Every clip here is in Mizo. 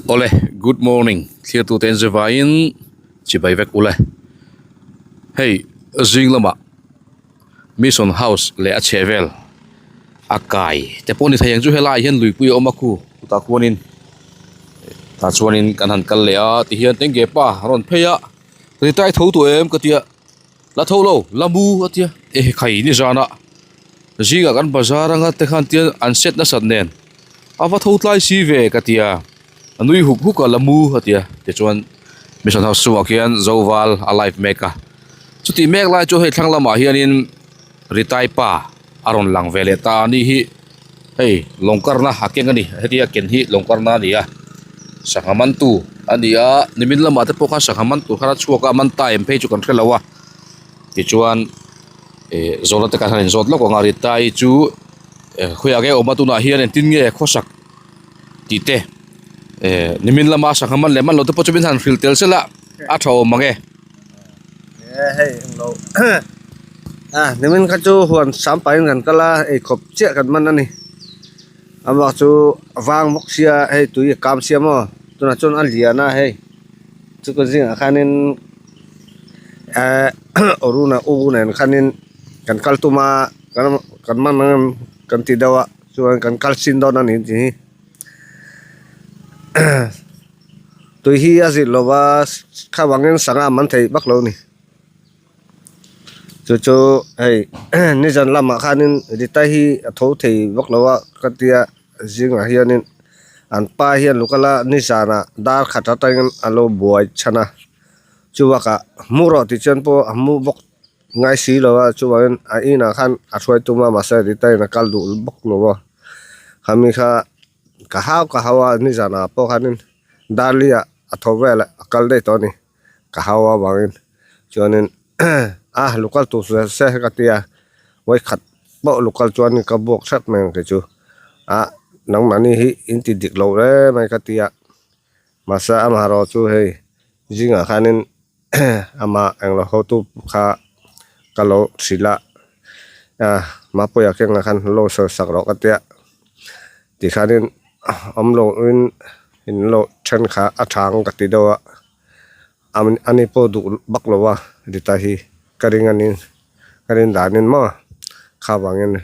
Awle good morning thlir tute in zivaiin chibai vek ule hei zing lamah mission house leh a chheh vel a kai te pawh a ni thei ang chu helaiah hian luipui a awm a khu chutah khuanin tah chuanin kan han kal leh a tihian tengge pa a rawn phei a retire tho tawh em ka tia. La tho lo, la mu a tia. Ehe khai ni zana zingah kan bazar anga te khan tia an set nasat nen a va tho tlai si ve ka tia a nui huk huk a la mu a tia tichuan mission house chungah khian zoval a live mek a chutih mek lai chu hei thlang lamah hianin Ritai pa a rawn lang ve leh ta a ni hi hei lawng karna a keng a ni hetia ken hi lawng karna a ni a sangha man tu a ni a nimin lamah te pawh khan sangha man tur khan a chhuak a man ta em phei chu kan hrelo a tichuan ih zawhna te kan han inzawt lawk ang a Ritai chu khawiah nge awm a tunah hian engtin nge khawsak tih te eh nimin lama sangha man leh man lo te pawh chu min han hrilh tel sela a tha awm ang e. E hei englo a nimin kha chu huan sam pahin kan kal a eikhawp chiah kan man a ni amah chu a vang bawk sia hei tui a kam sia maw tunah chuan a lian a hei chu ka zingah khanin ehh Arun a u nen khanin kan kal tum a kan man ang kan ti deuh a chuan kan kal chin dawn a ni tih hi. Tui hi a zir lo va kha vangin sangha man thei vak lo a ni chu chu hei nizan lamah khanin Rita hi a tho thei vak lo a ka tia zingah hianin an pa hian lukala nizanah dar khat atangin a lo buai chhan a chubakah hmu rawh tih chuan pawh a hmu bawk ngai si lo a chuvangin a inah khan a hruai tum a mahse Rita in a kal duh bawk lo a khami kha. Ka hau ka hau a nizanah pawh khanin Darli ah a tho vel a a kal daih tawh a ni ka hau avangin chuanin a local tur se se ka ti a vawikhat pawh local chuan ka buak hrep mai ang kei chu a nangmahni hi in ti dik lo hle mai ka ti a mahse amaherawh chu hei zingah khanin amah englo hotu kha ka lo hrilh a ah Mapuia kengah khan lo sawi sak rawh ka tia tikhanin awm lo in in lo then kha a tha ang ka ti deuh a ani pawh duh vak lo a Rita hi ka ring a ni ka rin danin maw kha vangin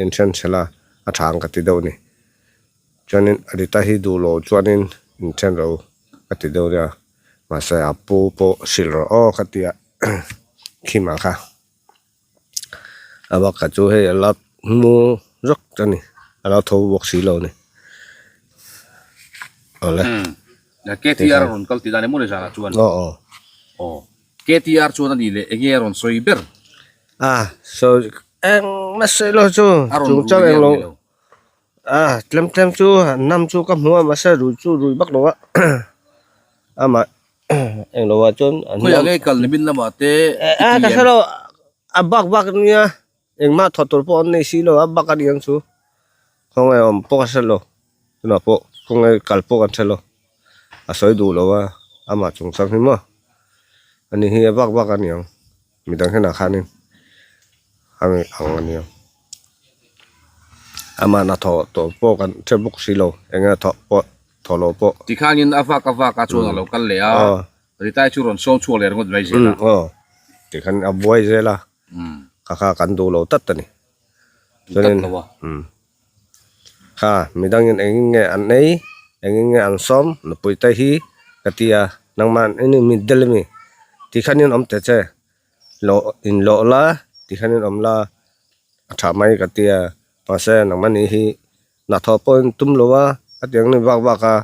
in then chhela a tha ang ka ti deuh a ni chuanin Rita hi duh loh chuanin in then ro ka ti deuh nia. Mahse a pu pawh hrilh rawh aw ka tia khimah kha a bakah chu hei a la hmu zawk a ni a lo tho bawk si lo a ni awle K T R a rawn kal tih dan emaw ni zanah chuan aw aw aw K T R chuan a nih leh enge a rawn sawi ber a sawi engmah sawi lo chu chung chang englo A tlem tlem chu nam chu ka hmu a mahse rui chu rui vak lo a amah englo ah chuan an Khawiah nge kal nimin lamah te a ka hre lo a bak bak ania engmah thawh tur pawh an nei si lo a bak a ni ang chu khawnge awm pawh ka hre lo tunah pawh khawnge kal pawh kan hre lo a sawi duh lo a amah chungchang hi maw ani hi a bak bak a ni ang. Midang hnenah khanin a ang a nia. Amah hnathawh tawh pawh kan hre bawk si lo, eng nge thawh pawh thawh loh pawh. Tikhanin a vak a vak a chuan a lo kal leh a, Ritai chu rawn sawm chhuak leh ringawt mai zel a. Aw, tikhan a buai zel a, kha kha kan duh lo tlat a ni. Duh tlat lo a. Kha midangin engin nge an ei, engin nge an sawm nupui te hi ka ti a, nangmah in mi del ami tikhanin awm teh che lawh inlawh la tikhanin awm la a tha mai ka ti a, mahse nangmahni hi hnathawh pawh in tum lo a, a tiang ni vak vak a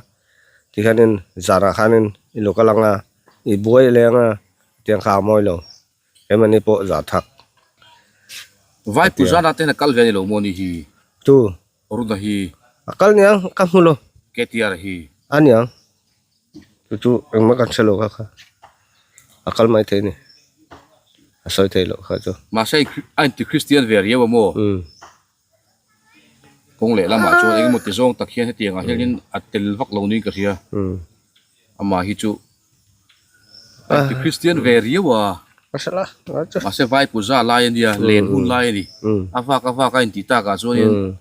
tikhanin zanah khanin i lo kal ang a, i buai leng a tiang kha a mawi lo. Hemani pawh zah thak. Vai Puzana te hian a kal ve a ni lo maw ni hi? Tu? Runa hi. A kal niang, ka hmu lo. KTR hi. A niang. Chu chu engmah kan hre lo kha kha. A kal mai thei ni. A sawi thei loh kha chu. Mahse a inti Kristian ve riau a maw? Umm. Kawng leh lamah chuan engemaw ti zawng tak hian hetiang ah hianin a tel vak lo niin ka hria. Amah hi chu a inti Kristian ve riau a. Mahse vai puja lai a nia, len hun lai a ni. A vak a vak a intih takah chuanin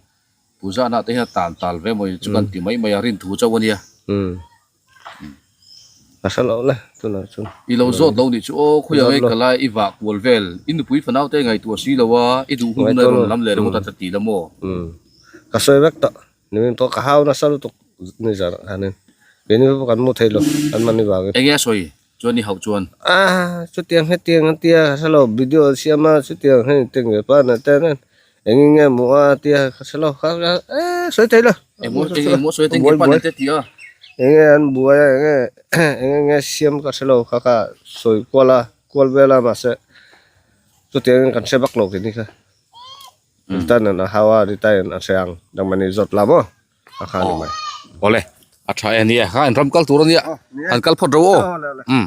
puja nah te hian a tan tal ve maw chu kan ti mai mai a, rin thu chauh a nia. Ka hre lo le tunah chuan. I lo zawt lo nih chu aw khawiah nge ka lai i vah kual vel i nupui fanau te ngaihtuah si lo a i duh hun hunah rawn lam leh ringawt a ta ti la maw? Umm ka sawi vek tawh nimin pawh ka hau nasa lutuk nizan ah khanin keini pawh kan mu thei lo an mahni vangin. Enge a sawi chuan i hauh chuan? Ah chutiang hetiang an tia ka hre lo video an siam a chutiang hei tenge pa na te nen engin nge hmuh a tia ka hre lo kha eh sawi thei lo. Engmaw engmaw sawi tenge pa na te tia. Enge an buai a enge enge nge siam ka hre lo kha kha sawi kual a kual vel a mahse chutiangin kan hre vak lo kei ni kha. Return an a hau a return a hre ang dangmani zawt la maw. a kha ni mai. Awle a tha e nia kha in ram kal tur ania han kal phawt ro aw um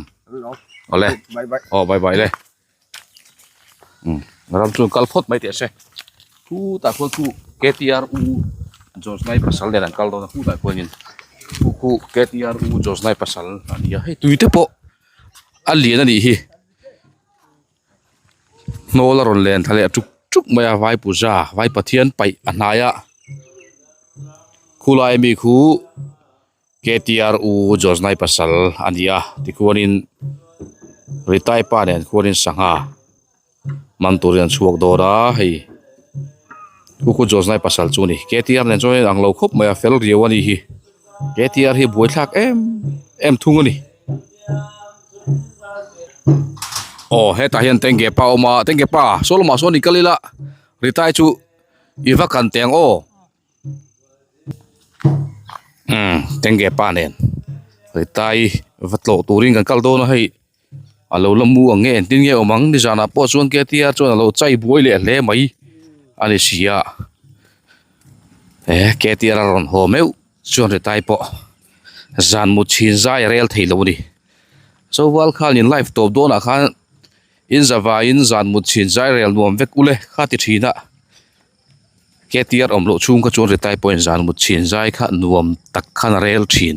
awle aw bye bye le um ram chu kal phawt mai teh se khu tah khuan khu KTR u George nai pasal nen an kal dawn a khu tah khuanin khu khu KTR u George nai pasal a nia hei tui te pawh a lian a nih hi. Hnawl a rawn len thla leh tuk tuk mai a vai puja vai pathian paih a hnai a khulai ami khu K T R U Josnai pasal a ni a tikhuanin Ritai pa nen khuanin sangha man turin an chhuak dawn a hei khu khu Josnai pasal chu a ni K T R nen chuan a inang lo khawp mai a fel riau a nih hi K T R hi buaithlak em em thung a ni. Aw hetah hian tengge pa a awm a tengge pa saw lamah sawn i kal ila ritai chu i va kan teh ang aw umm tengge pa nen ritai va tlawh turin kan kal dawn a hei a lo la mu ang nge engtin nge awm ang nizanah pawh chuan K T R chuan a lo chai buai leh hle mai a ni si a he K T R a rawn haw meuh chuan ritai pawh zan mut chhin zai a rel thei lo a ni. Chauval khan in live tawp dawnah khan in zavaiin zan mut chhin zai rel nuam vek ule kha ti thin a KTR awm loh chhung kha chuan Ritai pawhin zan mut chhin zai kha nuam tak khan a rel thin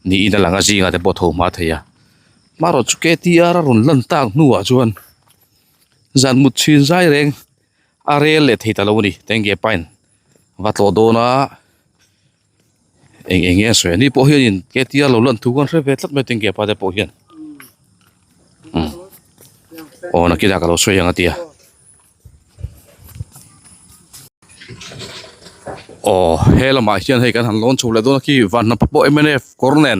niin a lang a zingah te pawh tho hma thei a marawh chu KTR a rawn lan tak hnuah chuan zan mut chhin zai reng a rel leh thei ta lo a ni tenge pain va tlawh dawn a. Eng eng nge a sawi a ni pawh hianin KTR lo lan thu khan hre ve tlat mai tengge pa te pawh hian umm aw nakinah ka lo sawi ang a tia aw he lamah hian hei kan han lawn chho leh dawn a khi van hnapa pawh mnf kawr nen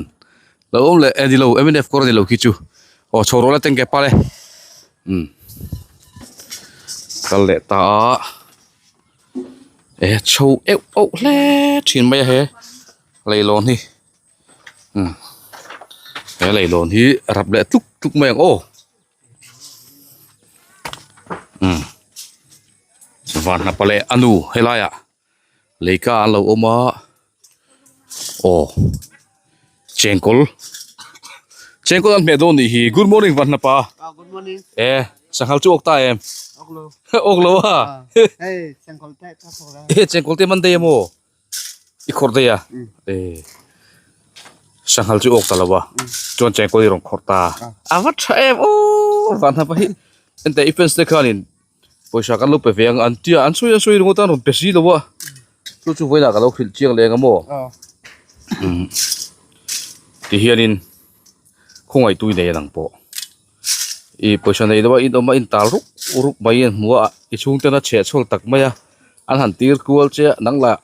lo awm leh eh nilo mnf kawr a nilo khi chu aw chho rawh le tengge pa le umm kal leh ta a. Eh chho euh auh hle thin mai a he leilawn hi umm he leilawn hi rap leh tluk tluk mai ang aw umm van hnapa leh a nu helaiah leika an lo awm a aw chengkawl chengkawl an hmeh dawn nih hi good morning van hnapa eh sanghal chu awk ta em awk lo a eh chengkawl te man daih a maw i khawrh daih a eh sanghal chu awk ta lo a chuan chengkawl i rawn khawrh ta a va tha em aw van hnapa hi enteh i fans te khanin Pawisa kan lo pe ve ang an tia an sawi an sawi ringawt a an rawn pe si lo a chu chu vawilah ka lo hrilh chiang leng a maw umm ti hianin khawngaih tui nei ang pawh ih pawisa nei lo a in awm a in tal ruk ruk mai an hmu a i chhungten a chhehchhawl tak mai a an han tir kual che a nang lah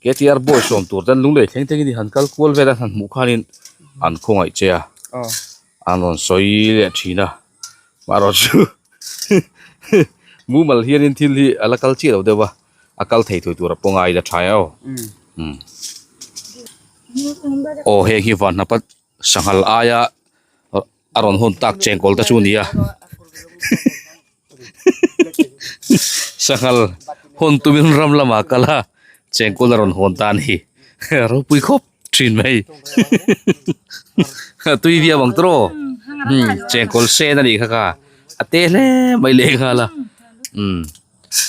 KTR boy sawm tur ten lunglei thleng thlengin i han kal kual vel a han hmuh khanin an khawngaih che a an rawn sawi leh thin a. Marawh chu mumal hianin thil hi a la kal chiah lo deuh a, a kal thei thui tur a pawh ngai ila tha aw. Aw heng hi van hnapa sanghal aia a rawn hawn tak chengkawl te chu a ni a sanghal hawn tumin ram lamah kal a chengkawl a rawn hawn ta a ni ropui khawp. Thin mai tui viau ang tawh umm chengkawl sen a nih kha kha a te hle mai leh nghal a umm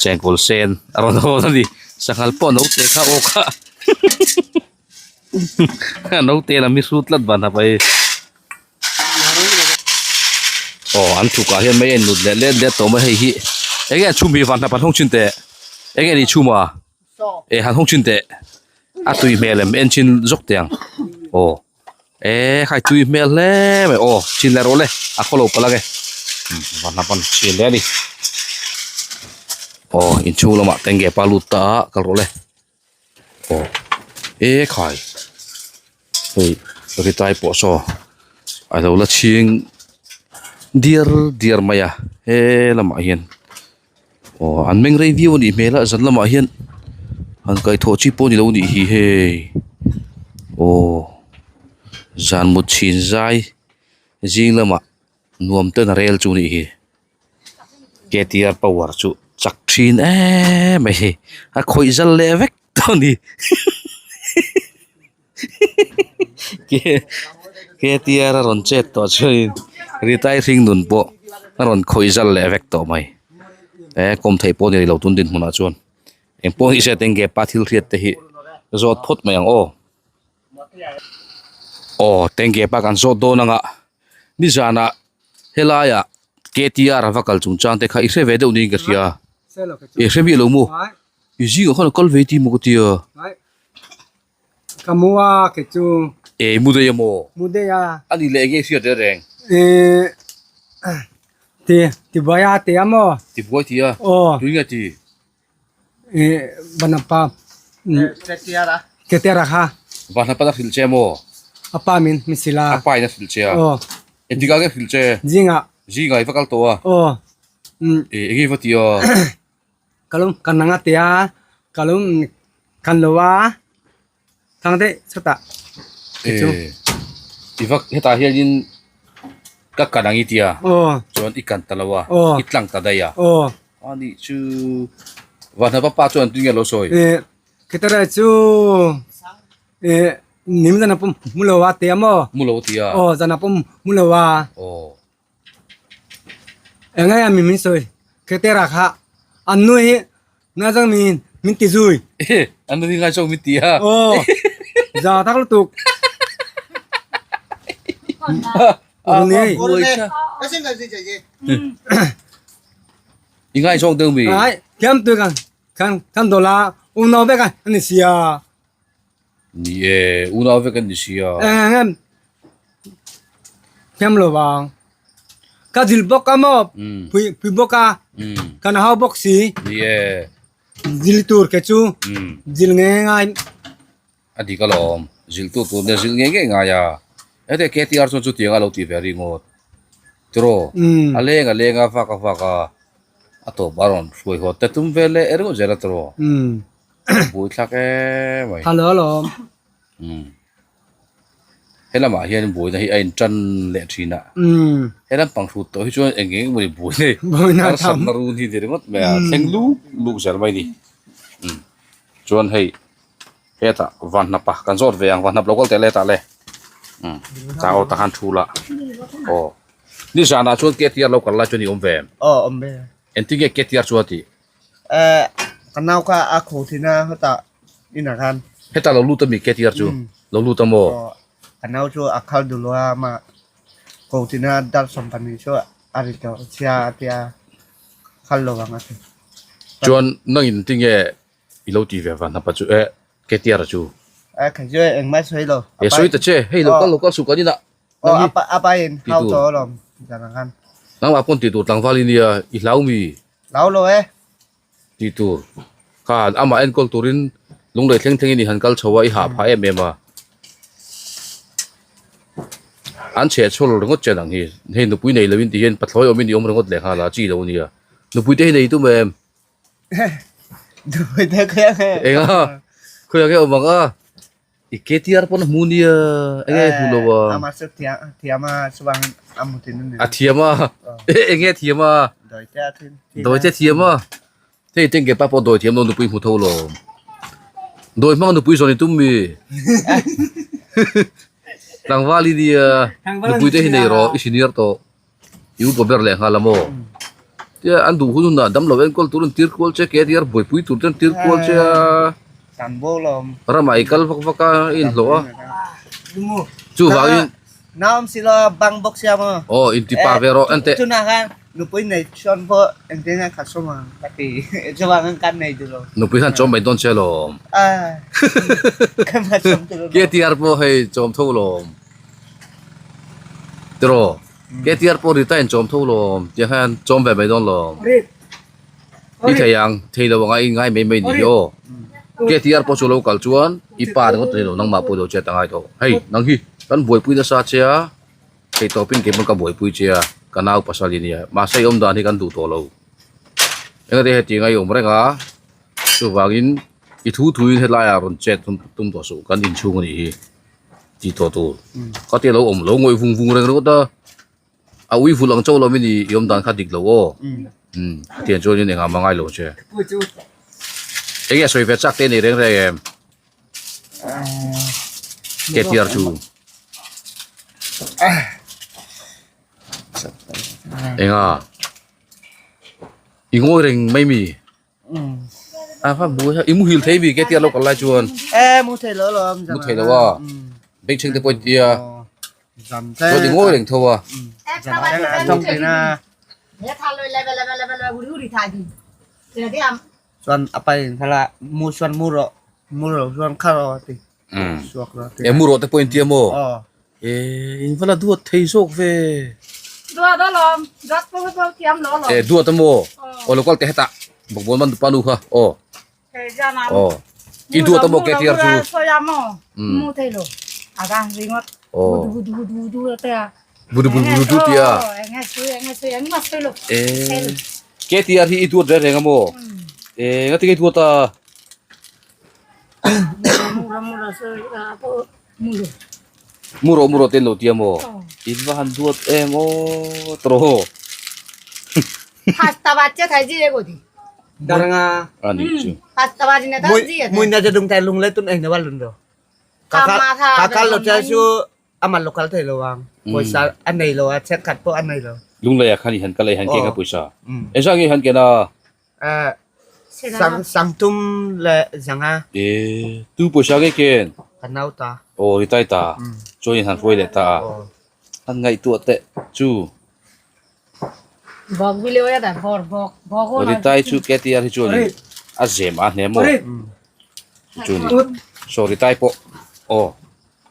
chengkawl sen a rawn hawn a ni sanghal pawh a naute kha aw kha a naute lam hi hrut tlat van hap a hei aw an thukah hian mai a innut leh let let tawh mai hei hi enge a chhum hi van hnap an hawng thin teh enge ni chhum a. Eh han hawng thin teh a tui hmel em en chin zawk teh ang aw. E khai tui hmel hle mai aw chin leh rawh le a khawlo palh ange van hnap an chin hle a ni aw inchhung lamah tenge pa lut ta a kal rawh le aw e khai hei ritai pawh saw a lo la chhing diar diar mai a he lamah hian aw an meng rei viau a nih hmel a zan lamah hian han kaihthawh chi pawh a ni lo a nih hi hei aw zan mut chhin zai zing lamah nuam ten a rel chu a nih hi k t r power chu chak thin em mai hei a khawih zal leh vek tawh a ni k t r a rawn chet tawh chuanin retire hring nun pawh a rawn khawih zal leh vek tawh mai e kawm theih pawh a ni lo tun dinhmunah chuan engpawh hi hriat eng nge pa thil hriat te hi zawt phawt mai ang aw. Aw tengge pa kan zawt dawn anga nizanah helaiah ktr a va kal chung chang te kha i hre ve deuh niin ka hria i hre miah lo maw i zingah khan a kal ve tih maw ka tia Ka mu a kei chu e mu daih a maw mu daih a a ni leh enge i hriat reng reng ti tibuai a ti a maw tibuai ti a aw tui nge ti Vanapa Ketera kha Vanapa a hrilh che maw? A pa min min hrilh a. A pa in a hrilh che a. Aw. Engtikah nge hrilh che? Zingah. Zingah i va kal tawh a. Aw. E enge i va tih a? Ka lo kan nang a ti a, ka lo kan lo a, thang daih chutah. E i va hetah hianin ka kan ang i tia. Aw. Chuan i kan ta lo a. Aw. I tlang ta daih a. Aw. A nih chu Vanhnapa pa chuan tui nge lo sawi? E khitara chu e nim zana pawm mu lo a tia maw? Mu lo tia. Aw zana pawm mu lo a. Aw. Enggai a mi min sawi khitara kha an nu hi na zang min min ti zui. E an nu hi ngai zawk min ti a. Aw za tak lutuk. A buai kha. I ngai zawk deuh mi? Ai, thiam tu kan kan kan dola unau vek an ni sia. Ni e, unau vek an ni sia. Eng thiam lo vang. Ka zil bawk a maw, pui pui bawk a, kan hau bawk si. Ni e. Zil tur ke chu zil nge ngai. A dik alawm, zilh tu tur nia zilh ngei ngei ngai a, hete KTR chuan chutiang a lo tih ve ringawt tiraw, a leng a leng a vak a vak a, a tawp a rawn hruai haw te tum vel leh ringawt zel a tiraw, bui thlak em mai. Hello alawm. He lamah hian buaina hi a intan leh thin a, he lampang hrut tawh hi chuan eng eng emawni buaina hi harsatna run hi ni ringawt mai a, thleng luk luk zel mai a ni. Chuan hei hetah vanhnapa kan zawt ve ang vanhnap lo kal teh le hetah le ta aw takhan thu la aw nizanah chuan KTR lo kal lai chuan i awm ve em? Aw awm ve. Engtin nge KTR chu a tih? Eh ka nau kha a kho thin a hetah inah khan. Hetah lo lut ami KTR chu lo lut a maw? Aw ka nau chu a khal duh lo a amah ko thin a dar 12 chu a ri tawh chhia a tia khal lo ang a ti. Chuan nang in tinge i lo ti ve vanhnapa chu eh KTR chu. Eh kha chu engmah sawi lo. E sawi ta che hei lo kal lo kal suh kan inah. Aw apa apa in hau tawh alawm zan ang khan. Nangmah pawn ti tur tlangval i nia i hlau mi. Hlau lo e. Ti tur khan amah enkawl turin lunglei thleng thlengin i han kal chho a i hah phah em em a. An chheh chhawl ringawt che nang hi hei nupui nei loin ti hian pathlawi awmin i awm ringawt leh nghal a chi lo nia. Nupui te hi nei tum em? Nupui te khawi ang e. Eng a khawi ang e awm ang a i KTR pawn a hmu nia eng nge hmu lo a. Ama chu thiam a chuang a hmu thin a ni. A thiam a eng nge thiam a. Dawi te a thin. Dawi te thiam a hei teng ke pa pawh dawi thiam lo nupui hmu tho lo. Dawi hmang nupui zawn i tum mi. Tlangval i nia nupui te hi nei rawh i senior tawh. I upa ber leh nghal a maw? Tia an duh hun hunah damlo enkawl tur an tir kual che, KTR buaipui tur te an tir kual che a. Ramah i kal vak vak a, i inhlawh a. Chuvangin. Naum si lo bang bawk sia maw? Aw inti pa ve rawh enteh. Chunah khan nupui nei chuan pawh engtin nge kha sawm ang ka ti. Chuvangin kan nei duh lo. Nupui khan chawm mai dawn che lawm. Ka ma chawm tur. KTR pawh hei chawm tho lawm. Tiraw KTR pawh Rita in chawm tho lawm tiang hian chawm ve mai dawn lawm. I thei ang thei lo anga i ngai mai mai ni hi aw. KTR pawh chu lo kal chuan i pa ringawt ni lo nangmah pawh lo chet a ngai tawh. Hei nang hi kan buaipui nasa che a thei tawpin keimah ka buaipui che a ka nau pasal i nia mahse i awm dan hi kan duh tawh lo. Engati heti anga i awm reng a chuvangin i thu thuin helaiah rawn chet tum tawh suh kan inchhung a nih hi. Tih tawh tur ka ti a lo awm lo ngawih vung vung reng ringawt a a ui vul ang chauh lo min i awm dan kha dik lo aw umm hetiang chuan in engah mah ngai lo che eng nge sawi ve chak te nei reng reng em KTR chu enga i ngawi reng mai mi. A va bu i muhil thei mi ke tia lo kal lai chuan. E mu thei lo lo mu thei lo a beng chheng te pawh tia chuan i ngawi reng tho a. Chuan a pai khala mu chuan mu rawh mu ro chuan kha ro ti suak ro ti e mu rawh te pawh in tia maw e in va la duat thei zawk ve duat alawm duat pawh pawh thiam lo alawm e duat amaw aw lo kal teh hetah bawkbawn man pa nu kha aw aw i duat amaw ke tiar chu mu thei lo a ringawt aw bu du bu du du te a bu du bu du du tia enge sui enge sui engmah sui lo e ke tiar hi i duat reng reng amaw e ngati nge duat a Mu rawh mu rawh te an lo ti a maw? In va han duat em aw tawh. A nih chu. Lunglei ah khan i han kal a i han keng a pawisa. Engzah nge i han ken a? Sang sangtum le zanga. E tu pawisa nge ken? Ka nau ta. Aw ri tai ta. Chuan in han hruai leh ta a. Han ngaihtuah teh chu. Bawk bi leo ya da bor bawk bawk Ri tai chu KTR hi chuan in a zem a hne maw? Chu ni. Saw ri tai pawh. Aw.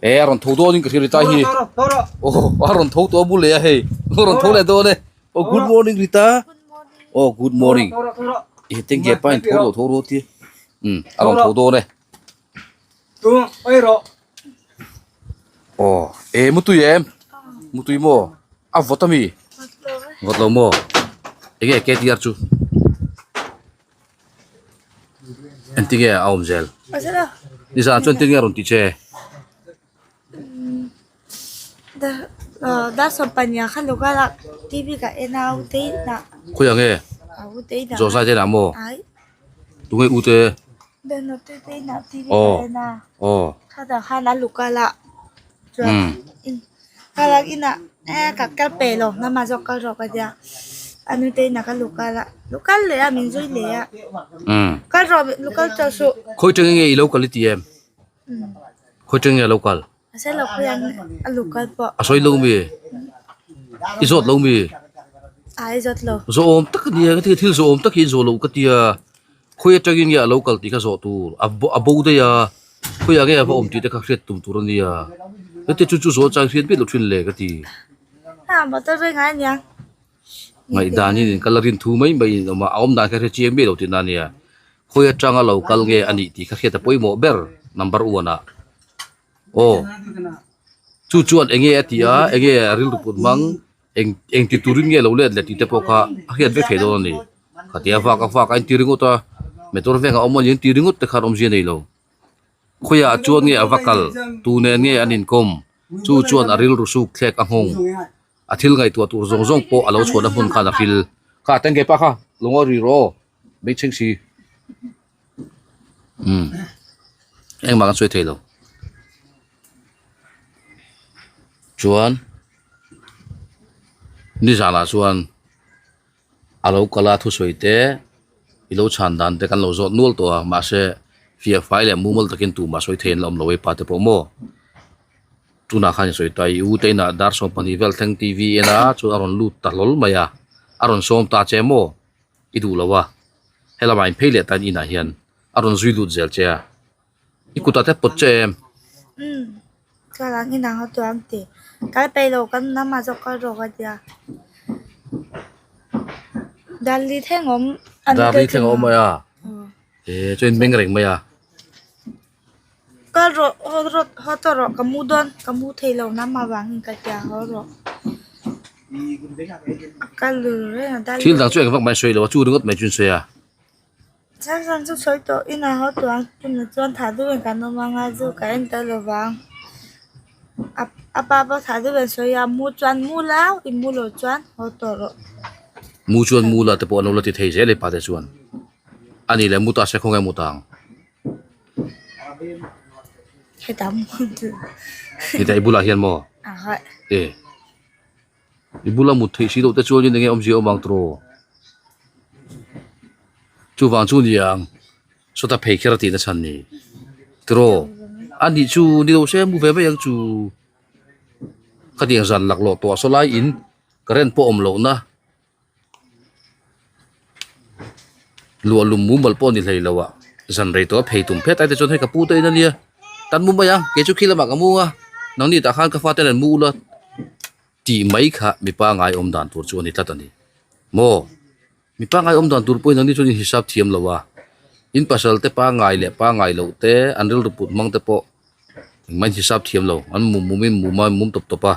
E a rawn tho dawn in ka hria ri tai hi. Aw a rawn tho tawh a bul leh a hei. A rawn tho leh dawn e. Oh good morning Rita. Oh good morning. E teng ge pa in tho ro tho ro ti. Um a rawn tho dawn e. Tu oi ro. Oh e mutui em. Mutui mo. A vawt ami. Vawt lo mo. Enge KTR chu. Entinge a awm zel. Nizan chuan tinge a rawn ti che. Dar sawmpania kha lo kal a tv ka en a u te inah Khawiah nge? A u te inah Zawhzai te inah maw? Ai Tunge u te? Beno te te inah tv ka en a Aw Khatah khan a lukal a chuan in khalak inah e ka kal peh lo namah zawk kal rawh ka tia a nu te inah ka lukal a lukal leh a min zui leh a kal rawh lukal tawh suh Khawi tang nge i lo kal i ti em? Khawi tang nge a lo kal? A sawi lo khawi ang a lo kal pawh. A sawi lo mi? I zawt lo mi? A i zawt lo. Zawhawm tak a nia ka ti thil zawhawm tak hi zawh loh ka tia. Khawi atangin nge a lo kal tih kha zawh tur a a bo daih a khawiah nge a va awm tih te kha hriat tum tur a nia. Heti chu chu zawh chang hriat miah loh thin le ka ti. Ha motor veng ah ania. Ngaihdanin in kal a rin thu mai mai in awm a, a awm dan kha hre chiang miah lo tihna a nia. Khawi atanga lo kal nge a nih tih kha hriat a pawimawh ber number one ah. Aw chu chuan eng nge a tih a, eng nge a rilru put hmang, eng eng ti turin nge lo let leh tih te pawh kha a hriat vek thei dawn a ni. Khatia vak a vak a inti ringawt a, motor vengah awm a ni inti ringawt te khan awmzia nei lo. Khawiah chuan nge a va kal, tu nen nge an inkawm, chu chuan a rilru suk thlek a nghawng. A thil ngaihtuah tur zawng zawng pawh a lo chhuahna hmun khan a hril. Kha teng ke pa kha lo ngawi ri rawh aw, bengchheng si. Umm engmah kan sawi thei lo. Chuan nizanah chuan a lo kal a thusawi te i lo chhan dan te kan lo zawt nual tawh a mahse fiah fai leh mumal takin tumah sawi thei an la awm lo ei pa te pawh maw tunah khan i sawi ta i u te inah dar 12 vel thleng T V en a chuan a rawn lut ta hlawl mai a a rawn sawm ta che maw i duh lo a helamah in phei leh ta in inah hian a rawn zui lut zel che a. I kutah te pawt che em? Umm, ka lang inang a tuang ti. Kal peih lo kan lamah zawk kal rawh ka tia. Darli thleng awm an Darli thleng awm mai a. E chuan meng reng mai a. Kal rawh haw rawh haw tawh rawh ka mu dawn ka mu thei lo namah vangin ka tia haw rawh. A kal ru reng a darli. Thil dang chu engvak mai sawi lo a chu ringawt mai chu an sawi a. Chhan chhan chu sawi tawh inah haw tawh ang tunah chuan thah deuh in kan awm anga chu ka en ta lo vang. A a pa pawh thah deuh in sawi a mu chuan mu la i mu loh chuan haw tawh rawh. Mu chuan mu la te pawh an lo la ti thei zel e pa te chuan. A nih leh mu ta se khawnge mu ta ang. Hetah mu chu. Hetah i bulah hian maw? Aha. E. I bula mut theih si loh te chuan enge awmzia awm ang tawh? Chuvang chu niang sawta phei kher a tih na chhan ni tiraw? A nih chu ni lo se mu ve mai ang chu. Khatiang zan laklawh tawh saw lai in current pawh awm loh na Luah lum mumal pawh a ni hlei lo a, zan rei tawh a phei tum phet ai te chuan hei ka pu te in a nia, kan mu mai ang, kei chu khi lamah ka mu a, nangni tah khan ka fate nen mu ula tih mai kha mipa ngai awm dan tur chu a ni tlat a ni. Maw? Mipa ngai awm dan tur pawhin nangni chuan in hisap thiam lo a, in pasal te pangai leh pangai loh te an rilru put hmang te pawh engmah in hisap thiam lo, an mum mum in mum a, mum tawp tawp a.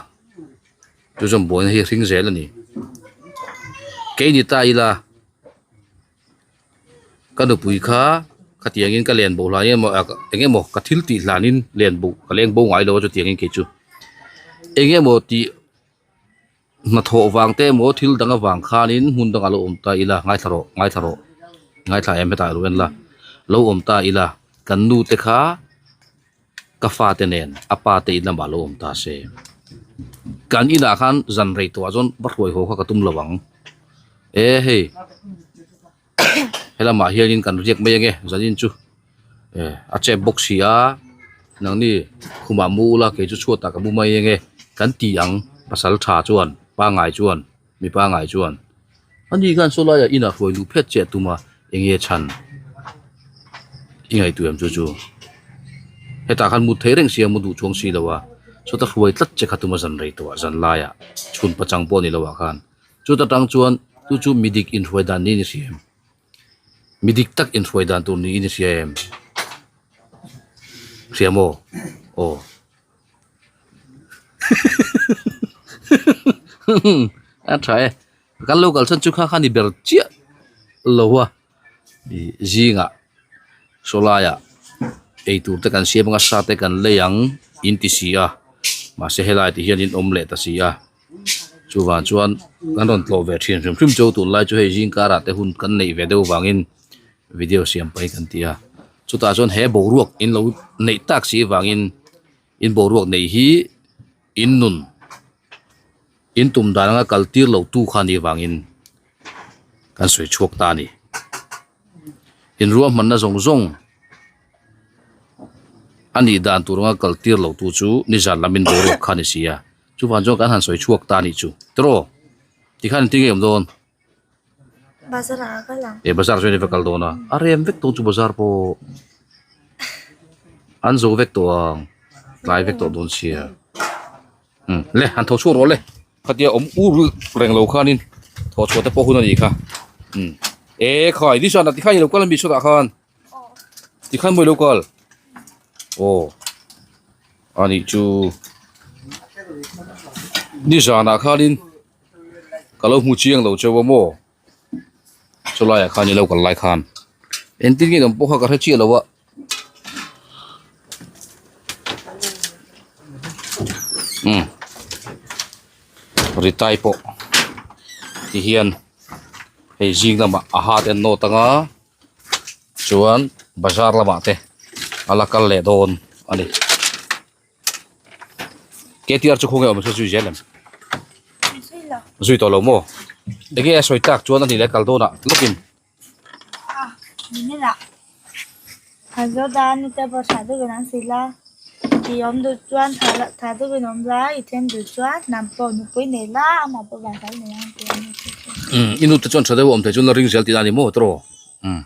Chu chuan buaina hi a hring zel a ni. Kei ni ta ila ka nupui kha khatiangin ka len bo hlai emaw eng emaw ka thil tih hlanin len bo ka leng bo ngai lo a chutiangin kei chu eng emaw tih hnathawh vang te emaw thil dang avang khanin hmun dangah lo awm ta ila ngaithla rawh ngaithla rawh ngaithla em hetah ilo en la lo awm ta ila kan nu te kha. Ka fate nen a pa te in lamah lo awm ta se. Kan inah khan zan rei tawhah chuan va hruai haw kha ka tum lo ang. E hei helamah hianin kan riak mai ange zanin chu e a chep bawk si a nangni khumah mu ula kei chu chhuatah ka mu mai ange kan ti ang pasal tha chuan pangai chuan mi pangai chuan ani khan saw laiah inah hruai luh phet che a tum a enge chhan i ngaihtuah em chu chu hetah khan mut thei reng sia mu duh chuang si lo a sawta hruai tlat che kha tuma zan rei tawh ah zan laiah chhun pachang pawh ni lo ah khan chuta tang chuan chu chu mi dik inhruai dan niin i hria em mi dik tak inhruai dan tur niin i hria em hria maw aw. A tha e kan lo kal chhan chu kha kha ni ber chiah lo a ih zingah saw laiah eitur te kan siam anga sa te kan lei ang in ti si a mahse helai ti hian in awm leh ta si a chuvang chuan kan rawn tlawh ve thin hrim hrim chu tunlai chu hei zing karah te hun kan neih ve deuh vangin video siam paih kan ti a chutah chuan he boruak in lo neih tak si vangin in boruak neih hi in nun in tum dan anga kal tir lo tu kha ni vangin kan sawi chhuak ta a ni in ruahmanna zawng zawng a nih dan tur anga kal tir lo tu chu nizan lam in boruak kha a ni si a chuvang chuan kan han sawi chhuak ta a nih chu tiraw tikhan engtin nge awm dawn. Bazar ah a kal ang. E bazar chuan i va kal dawn a, a rem vek tawh chu bazar pawh an zo vek tawh ang tlai vek tawh dawn sia umm le han tho chhuak rawh le khatia awm ur reng lo khanin thaw chhuah te pawh hun a nih kha umm e khai ni chuan tikhan i lo kal a mi chhuatah khan tikhan maw i lo kal aw a nih chu nizanah khanin. Ka lo hmu chiang lo cheu a maw? Chulaiah khan i lo kal lai khan engtin nge kan pawh kha ka hre chiah lo a. Umm Ritai pawh ti hian hei zing lamah a hat en nawt anga chuan bazar lamah te a la kal leh dawn a ni. KTR chu khawnge awm chu zui zel em? Zui tawh lo maw? Enge a sawi tak chuan a ni leh kal dawnah lawkin. Umm i nu te chuan tha deuh a awm thei chuan la ring zel tihna a ni maw tawh? Umm.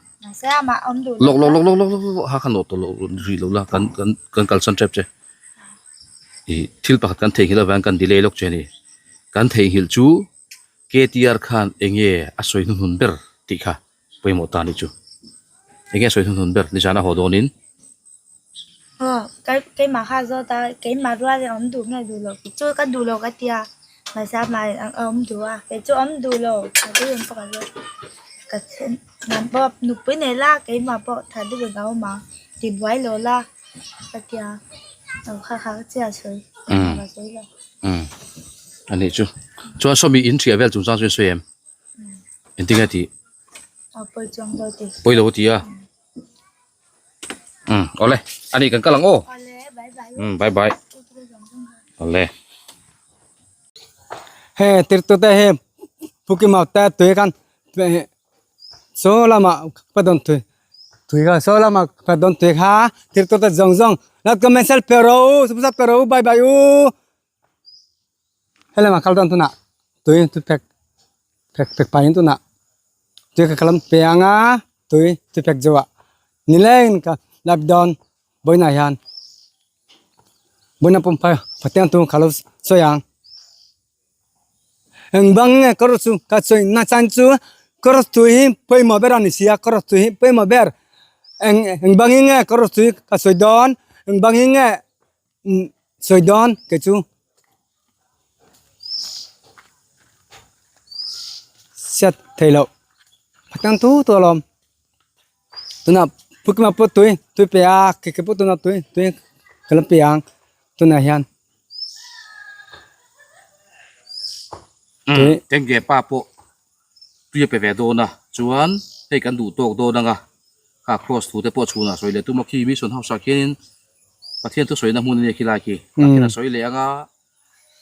Lawk lawk lawk lawk lawk lawk ha kha nawh tawh loh rih loh la kan kan kan kalsan tep che. Ih thil pakhat kan theihnghilh avang kan delay lawk che a ni. Kan theihnghilh chu KTR khan eng nge a sawi hnuhnun ber tih kha pawimawh ta a nih chu. Eng nge a sawi hnuhnun ber nizan a haw dawnin? Aw, keimah kha zawt a, keimah rual in awm duh nge duh loh tih chu ka duh lo ka tia, mahse amah in a awm duh a, kei chu awm duh lo, tha deuhin pawh ka zawt, ka then nang pawh nupui nei la keimah pawh tha deuhin a awm ang tibuai lo la ka tia, aw kha kha ka chiah sawi, ka sawi lo. Umm a nih chu, chuan sawmi in ṭhiah vel chungchang chu in sawi em? Engtin nge tih? Aw pawi chuang lo ti. Pawi lo ti a. Umm awle a nih kan kal ang aw. Awle bye bye. Umm bye bye. Awle. He tirtu te hi Pukimau te tui khan saw lamah ka dawn tui tui kha saw lamah ka dawn tui kha tirtu te zawng zawng la comment sel pe rawh u subscribe pe rawh u bye bye u. Helama kal dawn tunah tui tui phek phek phek pahin tunah tui ka kalam pe anga tui tui phek zawhah nileng ka lap dawn vawiinah hian vawiina pawm phai pathian thu ka lo sawi ang engvang nge ka rawh chu ka sawi na chan chu ka rawh tui hi pawimawh ber a ni si a ka rawh tui hi pawimawh ber eng engvangin nge ka rawh tui ka sawi dawn engvangin nge. Sawi dawn kei chu set thei loh a tang tu tu alawm tunah pukima pawh tui tui pe a keke pawh tunah tui tui ka la pe ang tunah hian tui Tengge pa pawh tui a pe ve dawn a chuan hei kan duh tawk dawn ang a kha cross thu te pawh chhunah sawi leh tum a khi mission house ah khianin Pathian thu sawina hmun a nia khi lai khi tah khian a sawi leh ang a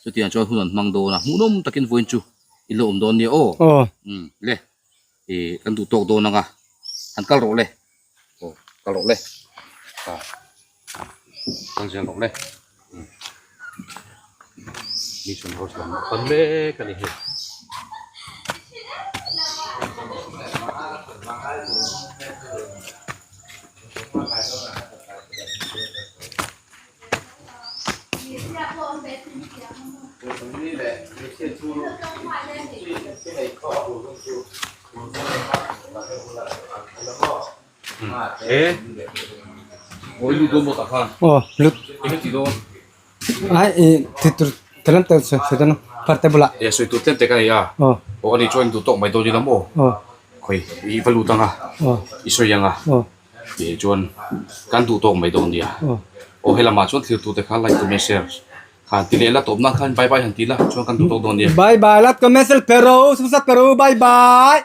chutiang chuan hun an hmang dawn a hmuhnawm takin vawiin chu i lo awm dawn nia aw umm le ih kan duh tawk dawn ang a han kal rawh le aw kal rawh le ah kal zel rawh le umm mission house lam a pan mek a ni hei. Aw lut ai ih thil tur tlem te sawi sawi dawn a parte bulah aw aw Khawi i va lut anga i sawi anga tih chuan kan duh tawk mai dawn nia. Aw helamah chuan thiltute kha like comment share khan ti leh la tawp nan khan bye bye han ti la chuan kan duh tawk dawn nia. Bye bye like comment share pe ro subscribe pe ro bye bye.